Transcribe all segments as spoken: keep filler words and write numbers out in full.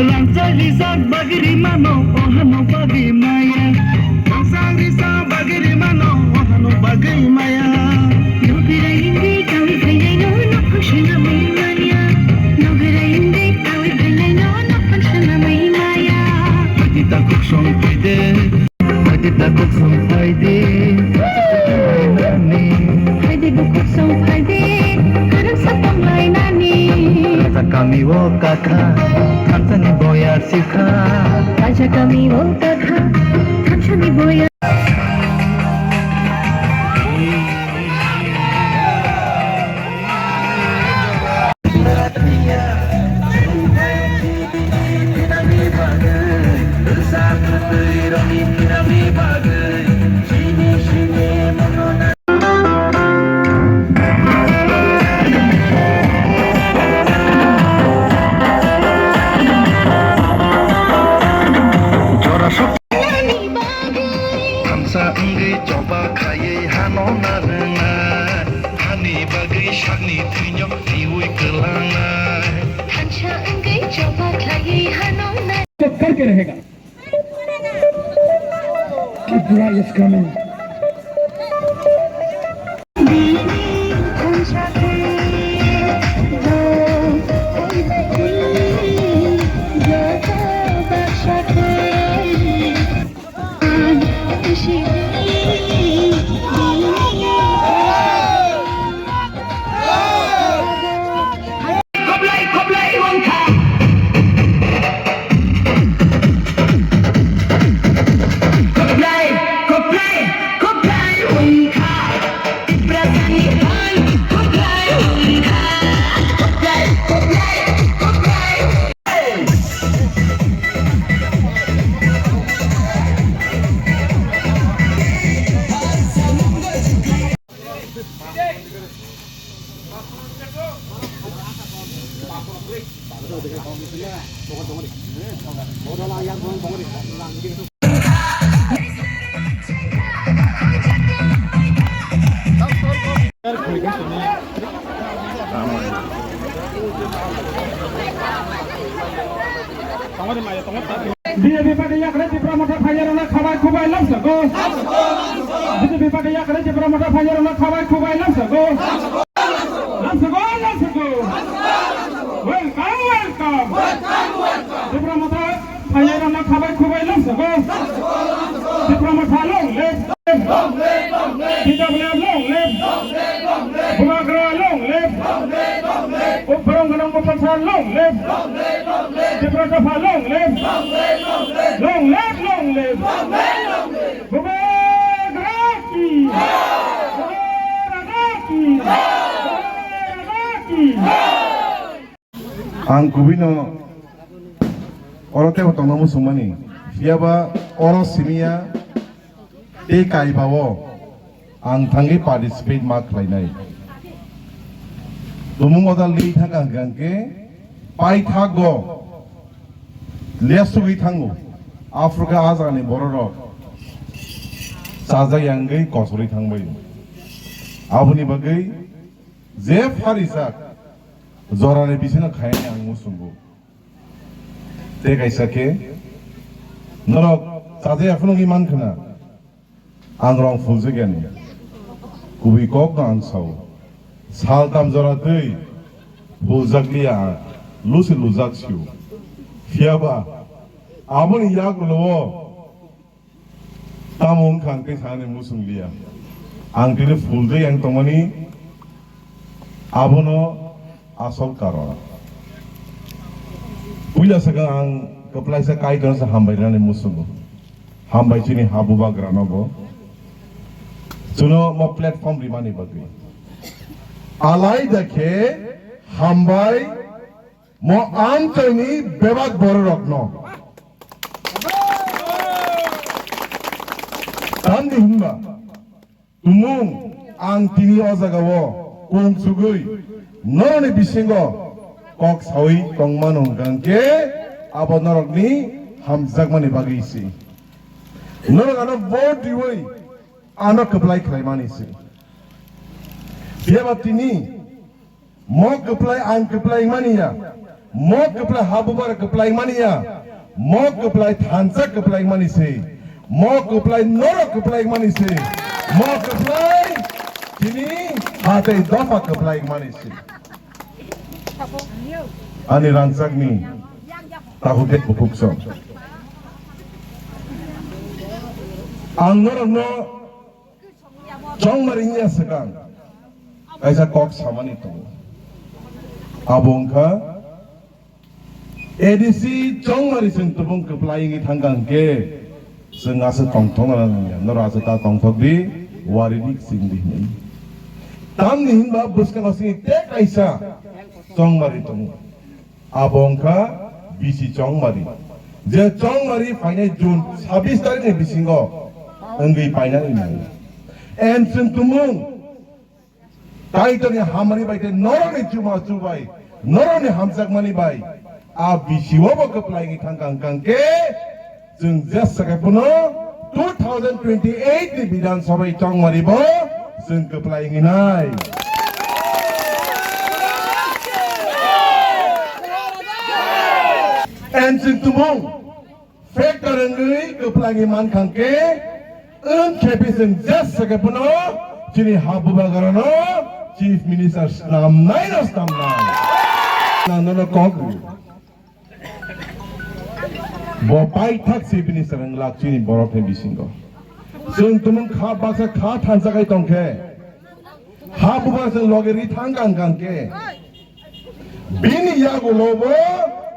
Rangchak rijak bagwi rimano, ohano bagwi maya. Rangchak rijak bagwi rimano, ohano bagwi maya. Nogwira himdi kawi khainaino, nokha swnamwi maya. Nogwira himdi kawi khainaino, nokha swnamwi maya. Pati ta kok song phaide. Pati ta kok song phaide. Phaide bo kok song phaide. Kwrwngsa tonglainani. Kaisa kami o kakha. Thamsani boya sikha. Kaisa kami o kakha. Thamsani boya. Thamsa wngwi choba khaiwi hano narwkna, hani bagwi sakni thwino riui kwlangna. Thamsa wngwi choba khaiwi hano na- Kar ke rahega. Tripura is coming. B J P party yakarwi Tipra Motha phaiyarokno khabai khubai lamsokgo. B J P party yakarwi Tipra Motha phaiyarokno khabai khubai lamsokgo. Lamsokgo, lamsokgo. Welcome, welcome. Tipra Motha phaiyarokno khabai khubai lamsokgo. Tipra Motha long live. Long live, long live. T W F long live. Long live, long live. Bubagra long live. Long live, long live. Borong Gwnang Buphangsa long live. Long live, long live. Tipra Dopha long live. Long live, long live. Long live, long live. Long live, long live. Bubagra ki. Bubagra ki. Bubagra ki. Ang kubui no oro tebo tongna muchungmani, phiyaba oro simiya tei kaiba o ang thangwi participate ma khlainai. Tumung oda li thangkha hwnkhe paithago lesugwi thango, aphuru khe a jagani bororok chajak yangwi kosorwi thangbai. Aboni bagwi je pharijak jorani bisino khainani ang muchungo. Tei kaisa khe norok chajaya phunugwi mankha na, ang rong phuljakya ni kubui kokno ang sao. Saltam jora twi phuljakliya, lusi lujak sio. Phiyaba aboni yagulo o tamo wngkha ang tei sanani muchung liya. Ang tini phul twi ang tongmani abono asol karon. Puila swkang ang kwplaisa Kaitorno se hambai rwnani muchungo. Hambai chini ha bubagrano bo. Chwngno mo platform rimani bagwi. Alai da khe hambai mo amchaini bebak bororokno. Tamni hinba tumung ang tini o jagao kung sugwi norokni bisingo kok sawi tongmano hwnkha khe abo norokni hamjakmani bagwi se. Norok ano vote riwi ano kwplai khlaimani se. Phiyaba tini mo kwplai ang kwplai mani ya, mo kwplai ha bubar kwplai mani ya, mo kwplai thansa kwplai mani se, mo kwplai norok kwplai mani se, mo kwplai tini ha tei dopha kwplai mani se. Ani rangchakni takhuk khe bukhuk song. Ang norokno Chongmari wngya swkang kaisa kok samani tongo. Abo wngkha A D C Chongmari chwng tubung kwplai wngwi thangkha hwnkhe chwng aswk tongthokna nangya, norok aswk ta tongthok di, wari di, chwng di hinwi. Tamni hinba bwskango chini tei kaisa Chongmari tongo. Abo wngkha B C Chongmari. Je Chongmari phainai June sabbish tarikni bisingo wngwi painani nango. And chwng tumung Kaitorni hamari bai tei norokni chuma chubai, norokni hamjakmani bai a B C o bo kwplai wngwi thangkha hwnkha hwnkhe chwng jesa khe phano two thousand twenty-eight ni Bidhan Sabha Chongmari bo chwng kwplai wngwi nai. And chwng tumung factor wngwi kwplai wngwi mankha hwnkhe wng khe phi chwng jesa khe phano chini ha bubagrano Chief Minister snamnai no snamnai. Nang nono kok rw. Bo paithak Chief Minister wng lak chini borok ni bisingo. Chwng tumung kha baksa kha thansa khai tong khe, ha bubar chwng loge ri thang kang kang khe, bini yagulo bo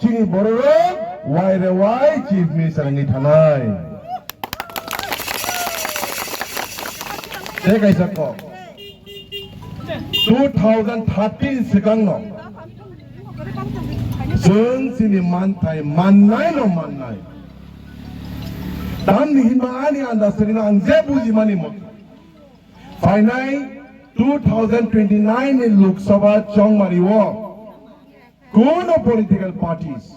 chini bororok wai re wai Chief Minister wngwi thanai. Tei kaisa kok. Two thousand thirteen swkangno chwng chini manthai mannai no mannai. Tamni hinba ani andasrino ang je bujimani motha. Phainai two thousand twenty-nine ni Lok Sabha Chongmari o kuno political parties,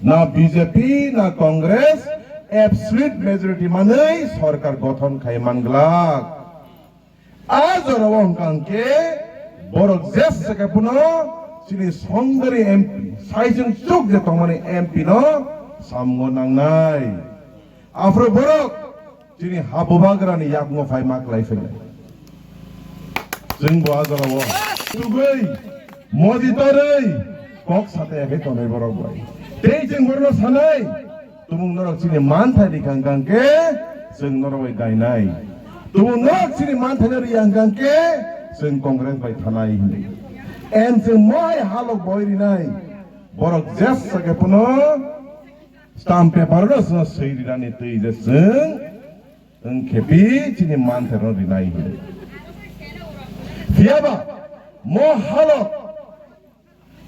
na B J P, na Congress, absolute majority manwi sorkar gothon khai manglak. A jorao hwnkha hwnkhe borok jesa khe phano chini songdari M P, saichung chuk je tongmani M P no samung nangnai. Aphuru borok chini ha bubagrani yakung phai ma klai phainai. Chwng bo a jorao tugwi moji torwi kok sataya khe tonwi borok bai. Tei chwng borokno sanai, tumung norok chini manthai rikha hwnkha hwnkhe chwng norok bai dainai. Tumung norok chini manthaino riya hwnkha hwnkhe chwng Congress bai thanai hinwi. And chwng mohai halok boi rinai. Borok jesa khe phano stamp paper no chwngno swi rinani twi je chwng wng khe phi chini manthaino rinai hinwi. Phiyaba mo halok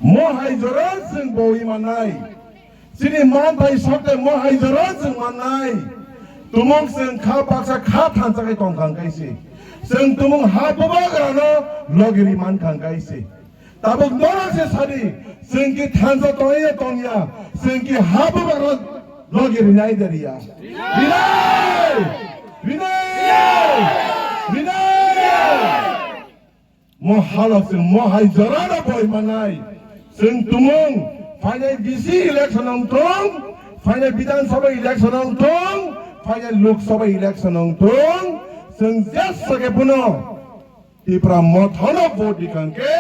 Mo hai jora chwng boi mannai. Chini manthai sokte mo hai jora chwng mannai. Tumung chwng kha baksa kha thansa khai tongkha hwnkhe se. Chwng tumung ha bubagrano logi ri mankha hwnkhe se. Tabuk norok se sadi, chwng ki thansa tongya tongya, chwng ki ha bubagrano logi rinai de riya. Rinai! Rinai! Rinai! Mo halok chwng mo hai jorano boi manai. Chwng tumung phainai D C election wng thung, phainai Bidhan Sabha election wng thung, phainai Lok Sabha election wng thung. Chwng jesa khe phano Tipra Motha no vote rikha hwnkhe,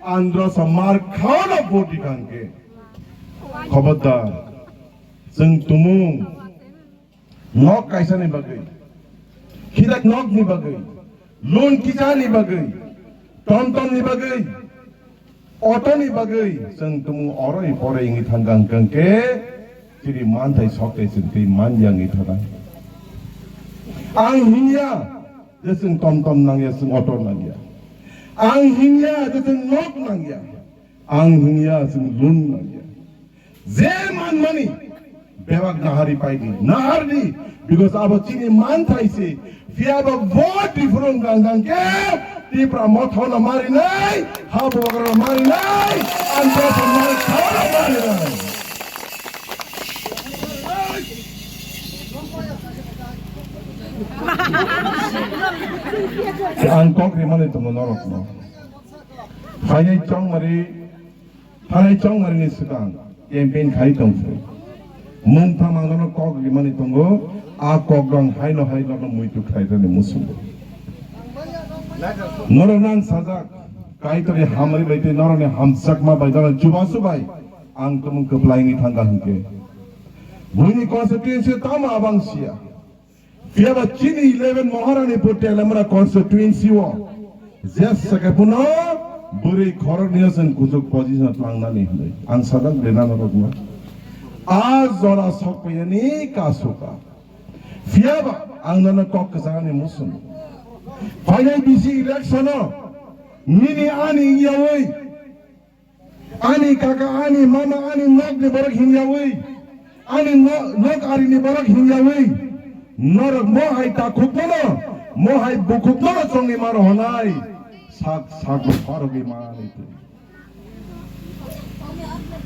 Andhra Samar Khao no vote rikha hwnkhe. Khobordar, chwng tumung Nok kaisani bagwi, khidak nokni bagwi, loan kisani bagwi, tomtomni bagwi, autoni bagwi chwng tumung oroi poroi wngwi thangkha hwnkhe chini manthai sokte chwng twi manya wngwi thangkha. Ang hinya, je chwng tom tom nangya, chwng auto nangya. Ang hinya je chwng nok nangya. Ang hinya chwng loan nangya. Je manmani bebak nahari paidi, nahardi, because abo chini manthai se. Phiya ba vote diphuru wngkha wngkha khe Tipra Motha no marinai, ha bubagra no marinai, Andhra Sangma no marinai. Ang kok rimani tongo norokno. Phainai chongmari, phainai chongmarini swkang campaign khai tongphuru. Mungtham ang nono kok rimani tongo, a kok rong haino hai nono muitu khlairani muchungo. Norokno ang sajak, Kaitorni hamari bai tei norokni hamjakma bai, norokni chubachu bai ang tumung kwplai wngwi thangkha hinkhe. Buini constituency tamo abang siya. Phiya ba chini eleven Maharani Pur Telamara constituency o jesa khe phano bwrwi khoroknwi o chwng kuchuk position o tlangnani hinwi ang sajak de nana rokno. A jora sokphaiyani kasuka. Phiya ba ang nono kok kwchangni muchung. Phainai bisi election o nini ani yawi Ani kaka, ani mama, ani nokni borok hinyawi, ani no-, nok arini borok hinyawi, norok mo hai takhukmano, mo hai bukhukmano chongwi mano hwnai, sak, sak phorogwi mani twi.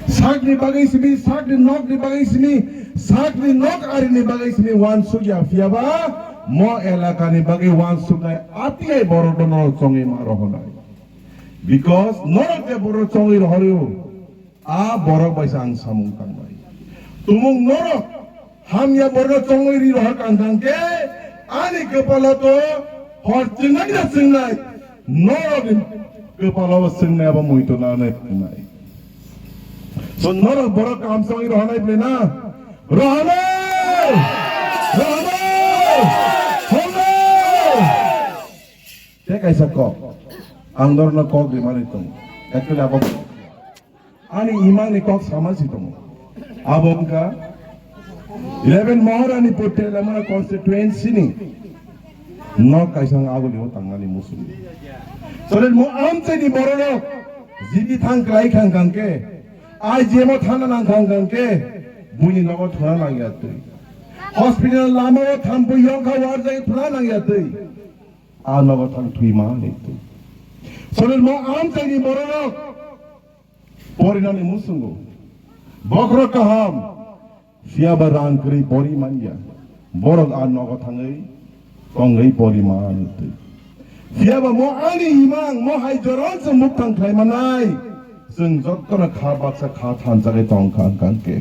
Sakni bagwi simi, sakni nokni bagwi simi, sakni nok arini bagwi simi wansuk ya phiya ba, mo elakani bagwi wansuknai atiyai borokno norok chongwi mano hwnai. Because norok je borok chongwi rohoryo, a borok bai se ang samung tangnai. Tumung norok hamya borok chongwi ri rohor kang kang khe, ani kwpalo to hor chwngnai na chwngnai, norok ni kwpalo bo chwngnai abo muitu nanai phnai. So norok borok kaham chongwi rohornai phnai na? Rohornai! Rohornai! Rohornai! Tei kaisa kok, ang norokno kok rimani tongo. Actually, abo ani imangni kok sama si tongo. Abo wngkha eleven Maharani Pur Telamara constituency ni nok kaisa wng aboni o tangnani muchung. Sole mo amchaini bororok G B thang klai khang khang khe, I G M o thana nang khang khang khe, buini nogo thuna nang ya twi. Hospital lama o thampui yong kha warjai thuna nang ya twi. A nogo thang thwi ma ni twi. Sonil mo amchaini bororok porinani muchungo. Bokhorok kaham. Phiya ba rang kwrwi pori manya. Borok a nogo thangwi tongwi pori ma ni twi. Phiya ba mo ani imang mo hai joron se mukthang khlai manai. Chwng jottono kha baksa kha thanjagwi tong kha wng kha khe.